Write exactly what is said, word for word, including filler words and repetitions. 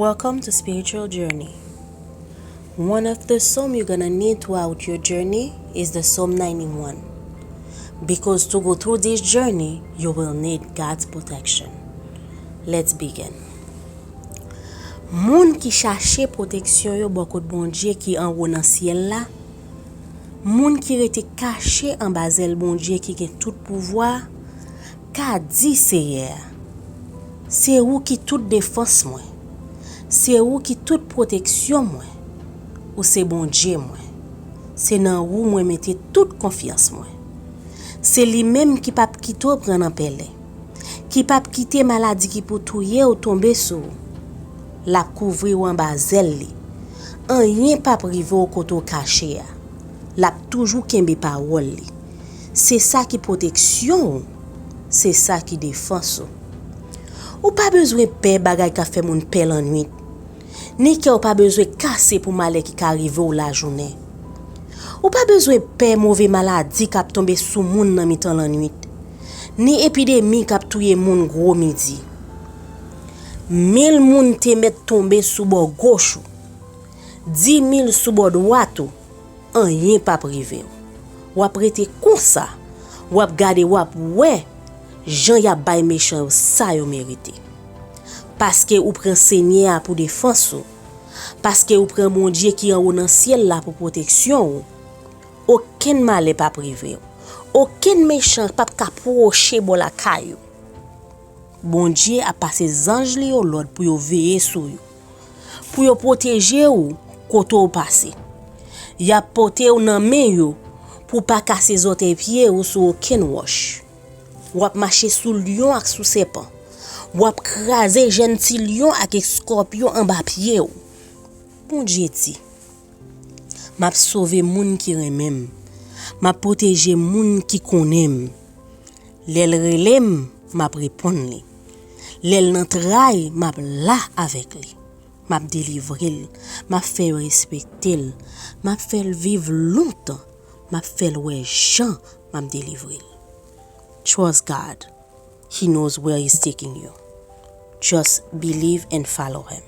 Welcome to Spiritual Journey. One of the psalm you're gonna need throughout your journey is the Psalm ninety-one. Because to go through this journey, you will need God's protection. Let's begin. Moun ki chache pwoteksyon yo bò kot Bondye ki anwo nan syèl la, moun ki rete kache anba zèl Bondye ki gen tout pouvwa, ka di Seyè a, se ou ki tout defans mwen, se ou ki tout pwoteksyon mwen, ou se Bondye mwen, se nan ou mwen mete tout konfyans mwen. Se li menm ki p ap kite w pran nan pèlen, ki p ap kite maladi ki pou touye w tonbe sou ou. L ap kouvri w anba zèl li. Anyen p ap rive w kote w kache a. L ap toujou kenbe pawòl li. Se sa ki pwoteksyon ou, se sa ki defans ou. Ou pa bezwen pè bagay k ap fè moun pè lannwit, ni kè w pa bezwen kase pou malè ki ka rive w lajounen. Ou pa bezwen pè move maladi k ap tonbe sou moun nan mitan lannwit, ni epidemi k ap touye moun gwo midi. Mil moun te mèt tonbe sou bò goch ou, di mil sou bò dwat ou, anyen p ap rive w. W ap rete konsa, w ap gade, w ap wè jan y ap bay mechan yo sa yo merite. Paske ou pran Senyè a pou defans ou, paske ou pran Bondye ki anwo nan syèl la pou pwoteksyon ou, okenn malè p ap rive w. Okenn mechan p ap ka pwoche bò lakay ou. Bondye ap pase zanj li yo lòd pou yo veye sou yo, pou yo pwoteje w kote w pase. Y ap pote w nan men yo pou w pa kase zòtèy pye w sou okenn wòch. W ap mache sou lyon ak sou sèpan. W ap kraze jèn ti lyon ak eskòpyon anba pye w. Bondye di, m ap sove moun ki renmen m. M ap pwoteje moun ki konnen m. Lè l rele m, m ap reponn li. Lè l nan tray, m ap la avèk li. M ap delivre l. M ap fè yo respekte l. M ap fè l viv lontan. M ap fè l wè jan m ap delivre l. Trust God. He knows where he's taking you. Just believe and follow him.